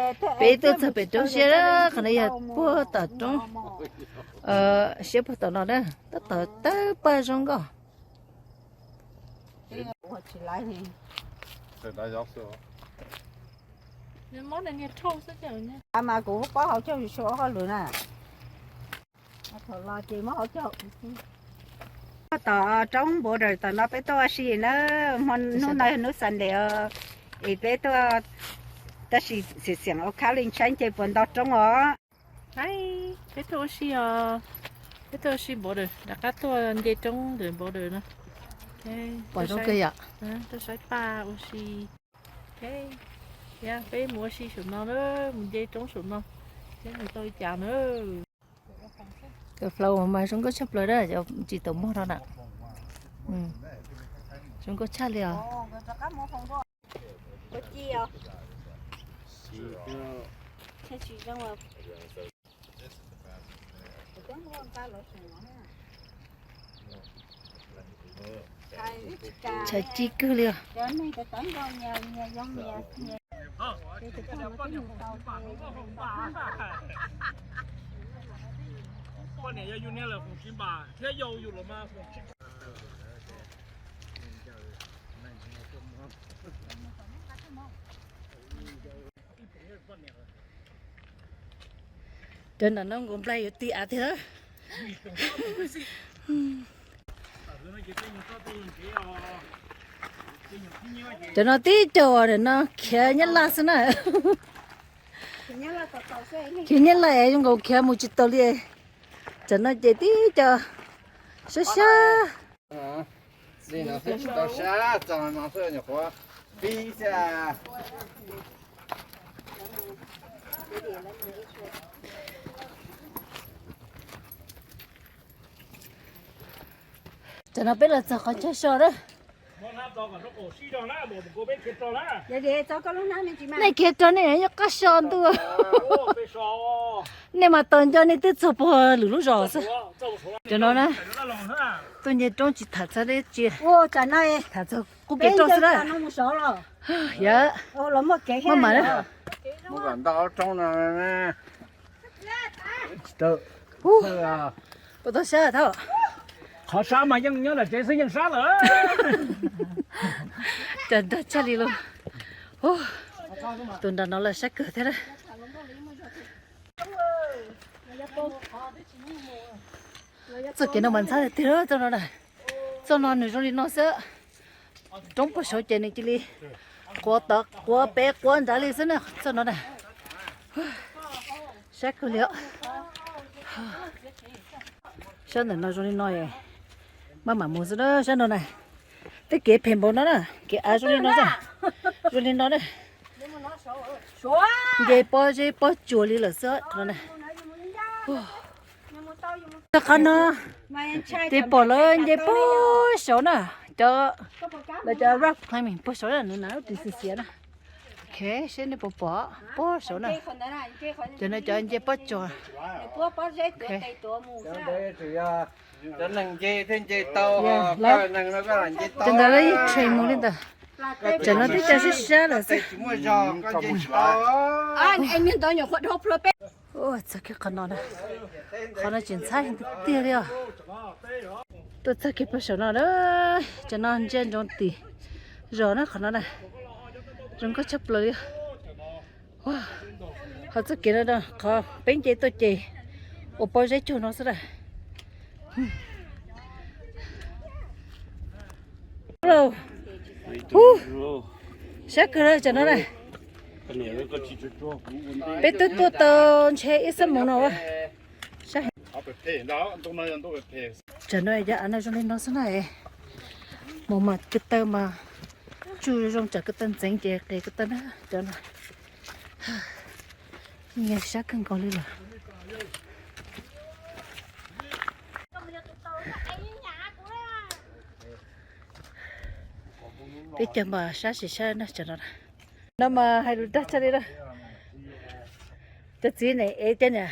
Peb tuaj txog pem roob siab, qhov no yog puag tom roob, siab puag tom no na, tab tom tawg paj zoo nkauj. Mas kuv paub hauv caug su hauj lwm na. Tom roob border tom no peb tuaj ua si na, hnub no hnub Sunday os, es peb tuaj, tab sis xiam xiam ua khab li ntshai ces puas nto roob os. Peb tuaj ua si os, peb tuaj ua si border, rov qab tuaj nce roob ntawm border no. Pom zoo kawg yom. Tuaj saib paj ua si. Peb mus ua si saum no na, mus nce roob saum no, seb mus tau li cas na. Cov flower mas zoo nkauj tshaj plaws na, tsis tau muag no na. Zoo nkauj tshaj li os. Tshav ci kawg li os. Poj niam yog yus niag lawm foom tsis npam thiab yau yus los mas foom tsis. Cov nram no nkaus nplaig yuav ti av tiag. Cov no tib co uas nim no khiav nyab laj xwb na. Khiav nyab laj es zoo nkaus khiav mus tsis tau li. Cov no ces tib co sab sab. Cov no peb los txog qhov chaw so na. Nej khiav rau nej nyob qab so ntuj. Nej mas tos nco nej twb txog puag lwm lub zos xwb. Cov no na, tuaj nce roob tsis tham txog dab tsi, tham txog qub kev roj xwb na. Yog, maj mam na. Puas tau sab thab? Qhov sab mas yeej nyob nram tsev xwb yeej sab lawm. Cas nrog tshaj li los. Tus nram no los sab kawg thiab na. Txoj kev no mas ntxhab tiag tiag txoj no na. Txoj no nws zoo li no xwb. Roob puag saud ces nws cia li quav tod quav pem quav nrad li xwb na txoj no na. Sab kawg li os. Sab ntawm no zoo li no, maj mam mus xwb na sab no na. Tej kev phem npaum no na, kev av zoo li no, zoo li no na. Nce pob zeb pob tsuas li lawm xwb qhov no na. Qhov no ces pom lawv nce puag saud na, cov, lawv cov rock climbing puag saud na, nws na lub ris xiav xiav na. Ok, seb nej puas pom puag saud na. Cov no cov nce pob tsuas. Cov neeg nce thiaj nce tau, cov ntawd lawv yeej train mus li ntawd. Cov no twb cov sab sab lawm xwb. Txog kiag qhov no na, qhov no tseem ntxhab tiag tiag li os. Tuaj txog kiag puag saum no na, cov no ntsia ntsoov tim zos na qhov no na, zoo nkauj tshaj plaws li. Qhov txoj kev no qhov peb nce tuaj ces ua pob zeb cuag no xwb na. Sab kawg cov no na. Peb twb tuaj tau ntshe ib xuab moos no. Tsam no cov av no zoo li no xwb na. Mus mas ko taw mas tsuj zoo tsam ko taw ntxeev ces qis ko taw na cov no. Yeej sab kawg nkaus li lawm. Peb cov mas sab tsis sab na cov no. No mas hais lus dag tshaj li na. Cov txiv ne ev cov niam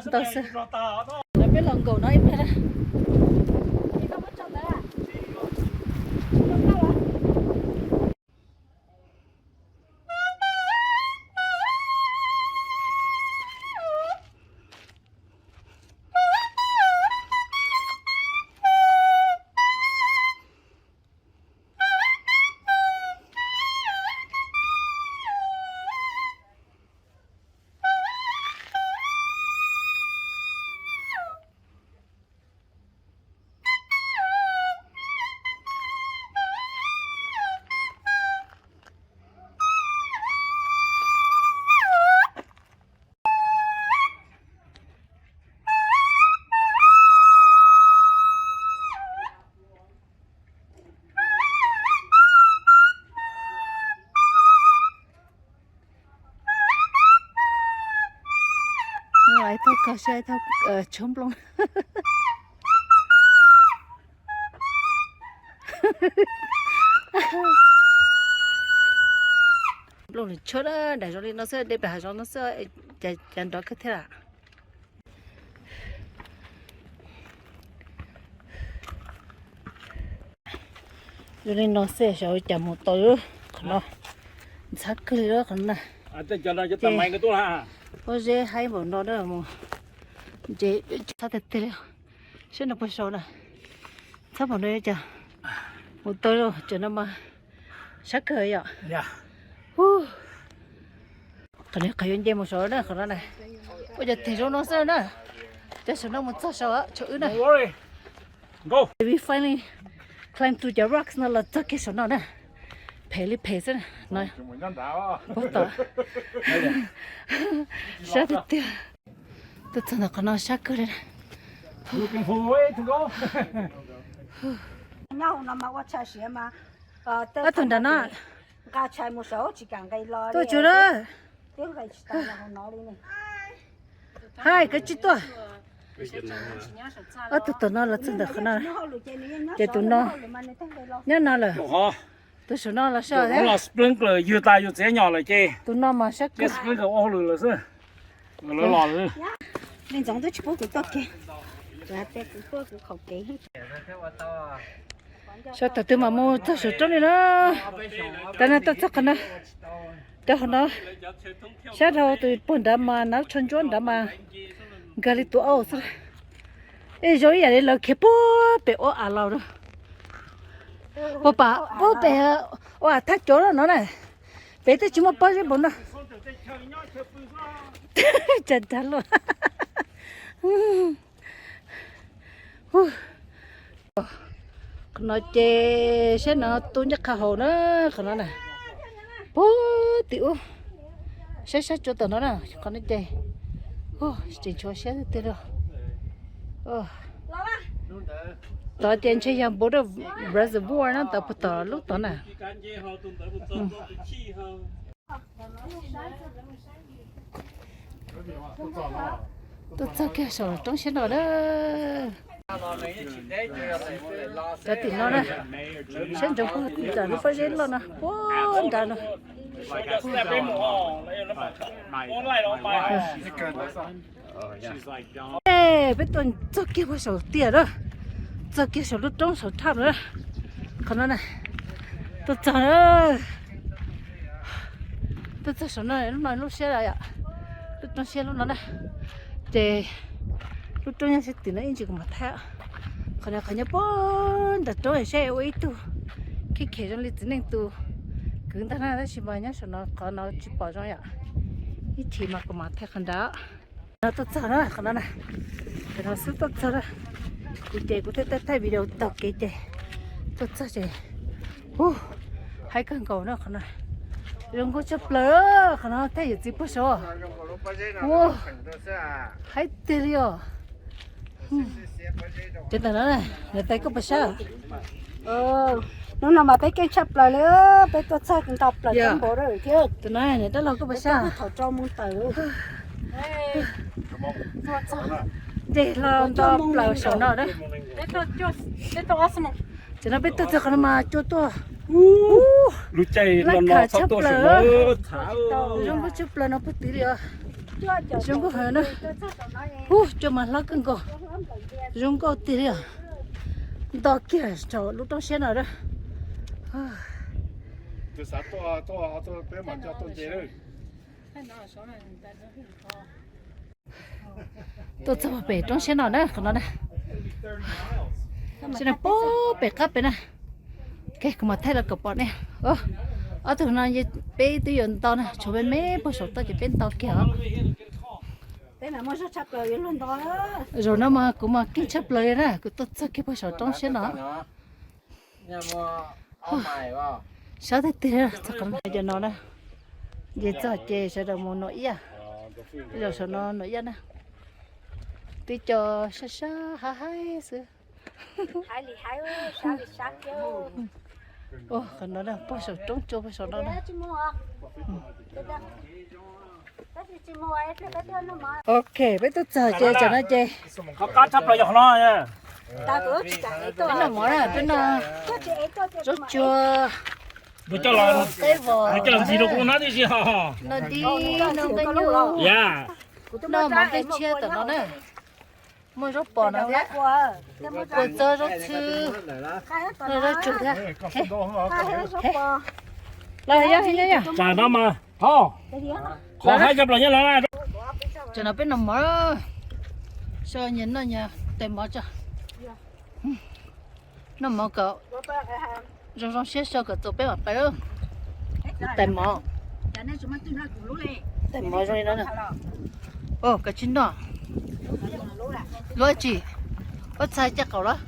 ntau xwb. Peb los nkaum no ib pliag na. Ib tug koj saib ib tug tshuab nplooj. Nplooj nws tshuab na, nram zoo li no xwb, deb pem hav zoov no xwb, cas nrov kawg thiab lawm. Zoo li no xwb xyov cas mus tau qhov no. Ntxhab kawg li qhov no na. Pob zeb haib npaum no na mus. Ntses txhab tiag tiag li. Saib no puag saud na. Ntxhab npaum no cas mus tau, tseem no mas sab kawg yom. Qhov no qhov yuav nce mus saud na, qhov no na. Ua cas tig zoo no xwb na. Cov saum no mus txog saud, saum wb na. We finally climb through the rocks no los txog kiag saum no na. Phem li phem xwb no. Sab tiag tiag. Tuaj txog ntawm qhov no sab kawg li. Ob tug nram no. Tuaj tsuag na. Hai, koj tsis tuaj. Ob tug tom no los txog ntawm qhov no. Ces tus no nyob no lawm. Tus saum no los sab thiab. Tus no mas sab kawg. Li ntxoov twb tsis pub kuv tuaj kiag. Kuv hais tias kuv tuaj kuv khaum kev. Sab tom twg mas mus txog saum roob li na. Tam no tuaj txog qhov no. Cov qhov no sab dhau tus puag nrad mas nab tsho ntsuab nrad mas nkag li tus auj xwb. Ib zoo ib yam li lawv khiav puag pem ua av los na. Puag pem ua av thaj cov no na. Pem twb tsis muaj pob zeb npaum no. Cas dag luaj. Qhov no ces saib no tu ncaj qha hauv na, qhov no na. Puag tim ub, saib sab tsua tom no na, qhov no ces tseem tshuav siab tiag tiag li. Tod ces ntshe yog Border Reservoir na, tod puag tom lub tod na. Tuaj txog kiag saum roob siab no na. Cov tim no na, saib ntsoov puag tim lub pob zeb loj no puag nrad no. Peb tuaj txog kiag puag saum tiaj na, txog kiag saum lub roob saum thaj no na. Qhov no na, tuaj txog na, tuaj txog saum no, lub no lub siab yom, lub roob siab lub no na. Ces lub roob nyob sab tim no ib ntsis kuv mam thaij. Qhov no qhov nyob puag nram roob saib ua ib tug khib khem zoo li txiv neej tus kwv ntag na, tab sis mas nyob saum no qhov no tsis pom zoo yom. Ib chim mas kuv mam thaij qhov nrad. No tuaj txog na, qhov no na, qhov no xub tuaj txog na. Kuv ces kuv thiaj thaij video taug kev ces tuaj txog ces, ub, haib kawg nkaus na qhov no. Zoo nkauj tshaj plaws, qhov no thiaj yawm txiv puag saud. Ub, haib tiag li os. Ces ntawm no, niam tais koj puas sab? Hnub no mas peb keej tshaj plaws li, peb tuaj txog nto plaws coob npaum li thiab. Tus no niam dab laug koj puas sab? Thaum rau moo tawm. Nce hlo nto plaws saum no na. Tam no peb tuaj txog qhov no mas cua tuaj. Lub caij laj khav tshaj plaws. Zoo nkauj tshaj plaws no puag tid li os. Zoo nkauj heev na. Ub, cua mas hlob kawg nkaus. Zoo nkauj tiag li os. Nto kiag saum lub roob siab no na. Tuaj txog pem roob siab no na, qhov no na. Siab no puag pem qab pem na. Kuv mam thaij los kom pom ne. Ob tug no peb twb yuav nto na, tshuav me me puag saum toj ces peb nto kiag os. Zaum no mas kuv mas keej tshaj plaws li na, kuv tuaj txog kiag puag saum roob siab no. Sab tiag tiag, txog qhov no no na. Nce txog ces sawv daws mus Nua Iab. Zaum saum no Nua Iab na. Twb co sab sab haib haib xwb. Qhov no pog saum roob tsua pog saum no na. Ok, peb twb txog ces tam no ces peb noj mov na, peb noj zaub tsuag, qeb vos, no dib, noj nqaij nyuj, noj mov nqaij tshiab tam no na. Muaj zaub pos no thiab, kua txob zaub txhwb, noj zaub tsuag thiab. Los yog, yog, yog. Tam no mas, qhov haib cov plaws nyob los. Tam no peb noj mov, so nyias noj nyias tais mov tso. Noj mov kom zoo zoo siab so kom txaus peb mam pais. Kuv tais mov, tais mov zoo li no na. Koj tsis noj, luab tsis, ua txhais caj qaum los.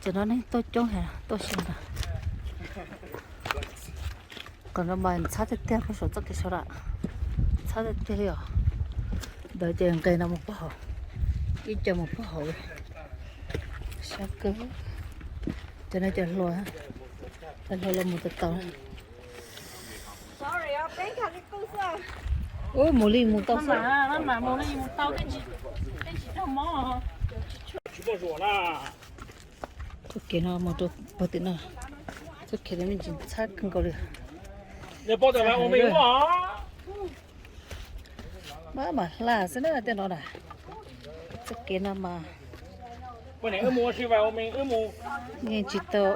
Tam no neeg tuaj coob heev tuaj si ntag. Qhov no mas ntxhab tiag tiag, peb saum txoj kev sawv daws ntxhab tiag tiag li os. Ntawd ces nqes no mus pog hauv, ib co mus pog hauv. Sab kawg. Cov no cov hluas, cov hluas los mus tau tau. Ub, mus li mus tau xwb. Txoj kev no mus rau pog tim no, txoj kev no me ntsis ntxhab kawg nkaus li. Maj mam hla xwb na tej no na. Txoj kev no mas yeej tsis tau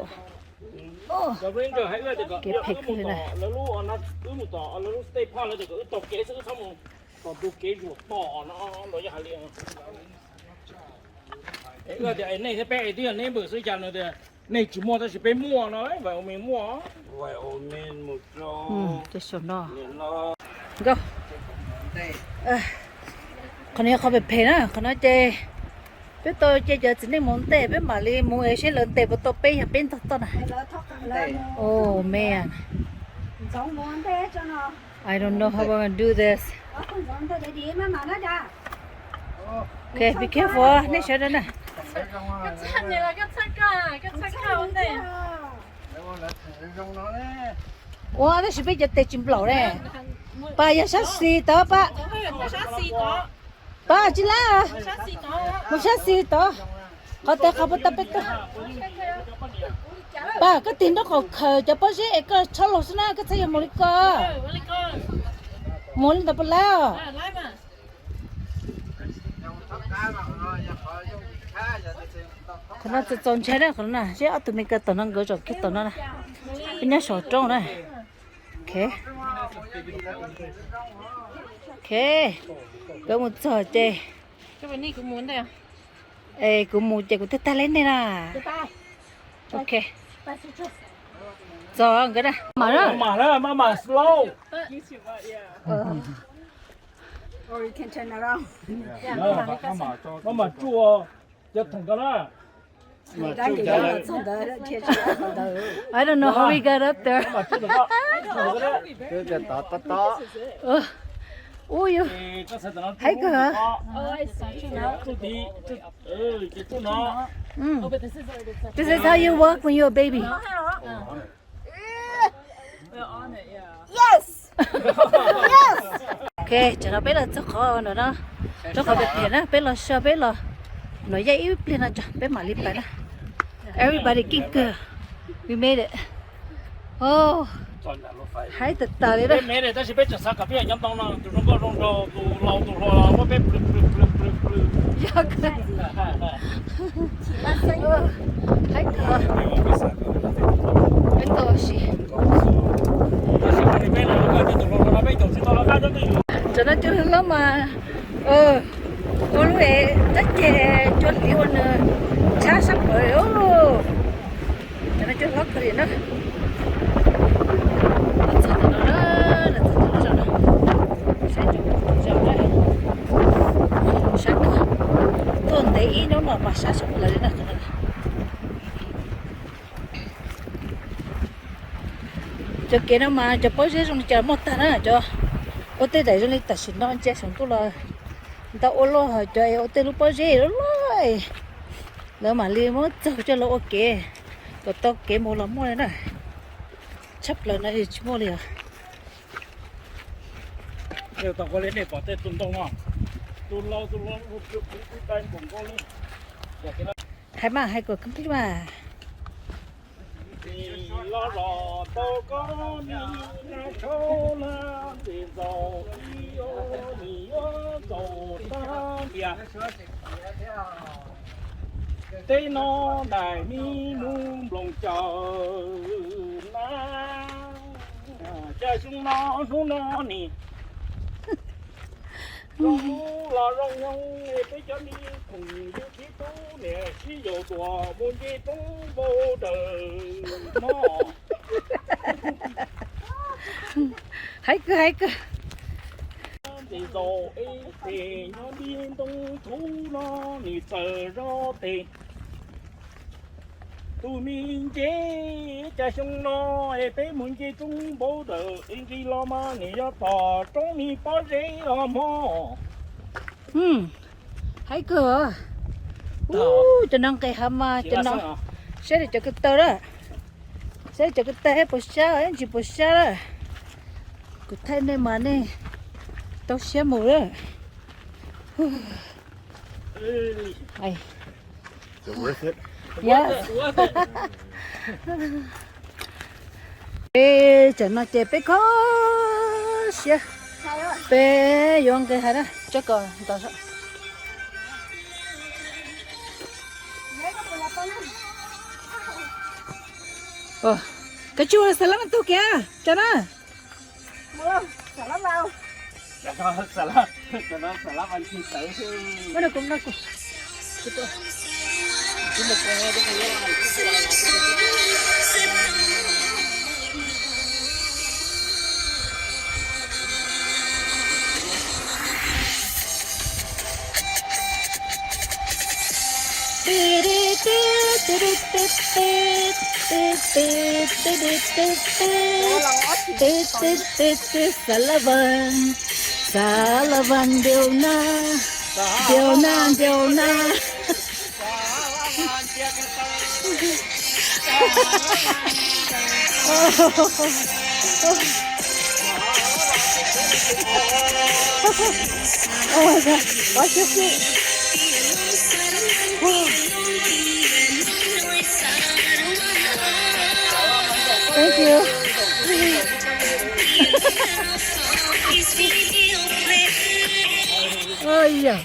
kev phem kawg li na. Nej thiab peb twb yog neighbor xwb, cas nws tias nej tsis muaj tab sis peb muaj no, Wyoming muaj. Ces saum no, nkauj, qhov no yog qhov phem phem na, qhov no ces peb tau cia cov txiv neej mus ntej, peb mam li mus es seb lawv ntes puas tau peb, yog peb ntog toj na. Oh man. I don't know how we're gonna do this. Okay, be careful, nej sawv daws na. Ua tab sis peb cov tes tsis nplaum ne. Pas yog sab xis tod pab. Pab tsis lab, mus sab xis tod. Qhov tes qhov puas tau peb tuaj. Pas koj tig nraub qaum khaws cov pob zeb es koj tshab laug xwb na, koj txhob yog mus li ko. Mus li ntawd puas lab os? Qhov no txaus txaus ntshai na, qhov no na, seb ob tug me kaw tom no nkawd zaum kiag tom no na. Peb nyob saum roob na. Ok, nkawd mus txog ces, es kuv mus ces kuv tag tag li nej na. Ok, txog nkawd na. Maj mam na, maj mam slow. Maj mam tsuj cov theem ko na. I don't know how we got up there. Ui, heev kawg. This is how you walk when you're a baby. Yes. Yes. Ok, tam no peb los txog qhov no na, rau qhov pem pem na, peb los so peb los, no yaj ib pliag no tso peb mam li pais na. Everybody keej kawg. We made it. Oh, haib tas tas li na. Tab sis peb tseem xav kom peb yog cov ntoo no, tus zoo nkauj zoo nraug, tus laus tus hluas los muab peb plhws plhws plhws plhws plhws. Yog kawg. Haib kawg. Peb tau ua si. Tam no cua hlob mas, ua lub es tab ceg cua hliv ua nws tshab sab plawv. Tam no cua hlob kawg li na. Txog tom no, txog tom no, saib cov zaum na, sab kawg. Tuaj ntev ib hnub no mas sab sab plawv li na. Cov kev no mas cov pob zeb zoo li cas muaj tag na, cov ua tej daim zoo li tam sim no ntsia saum ntuj los ntau ua luaj, cov es ua tej lub pob zeb loj loj. Lawv mam li muab txaug coj los ua kev, kom tau kev mus los muaj li na. Tshaj plaws no tsis muaj li os. Hais mas hais kom koob pib mas. Los los tau koj mi na, tshau na, ntxim ntxaus ib ua nim yuav txaus tag ntiag. Teb no daim me nub nploos caws na, cas xyoo no hnub no nim zoo hnub los zoo nyoog es peb cov me khoom yus txiv tub niam sib yaum tuam mus nce roob npau daws mog. Hais kawg hais kawg. Ntxim zaus ib tes nyob nti ntoo thaub no nim txawm zog tes. Tus me nce, cas xyoo no es peb mus nce roob npau daws es nqis los mas nim yog tom roob me pob zeb os mog. Hais kawg. Ub, cov no nqis hav mas cov no. Saib cov ko taw lawm. Saib cov ko taw puas sab, ib ntsis puas sab lawm. Kuv thaij nej mas nej tau siab mus lawm. Peb tsam no ces peb kho siab, peb yuav nqis hav na, tso kom ntau. Koj tsis ua xav lab mas tug kiag tso na. Xav laj vas, xav laj vas ntiav na, ntiav na, ntiav na. Oh my God, watch your feet. Whoa. Thank you. Ôi giời.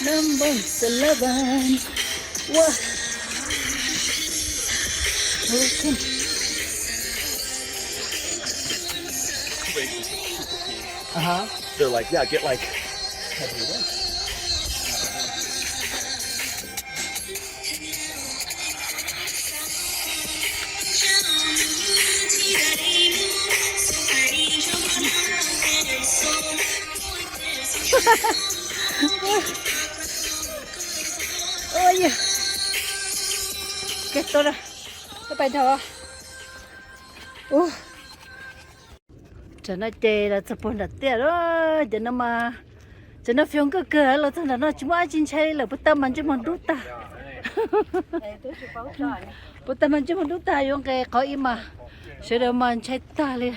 Number eleven. Wow. Okay. Uh-huh. They're like, yeah, get like heavier weights. Ôi giời. Keg tuaj na. Koj pais dhau. Ua, tam no ces los txog puag nram tiaj lawm. Cov no mas, cov no fiu nkauj kawg, los txog nram no tsis muaj dab tsi ntshai li lawm, puas tag mas ntsej muag dub tag. Puas tag mas ntsej muag dub tag, yuav nqes qhov ib mas sawv daws mas ntshai tag li.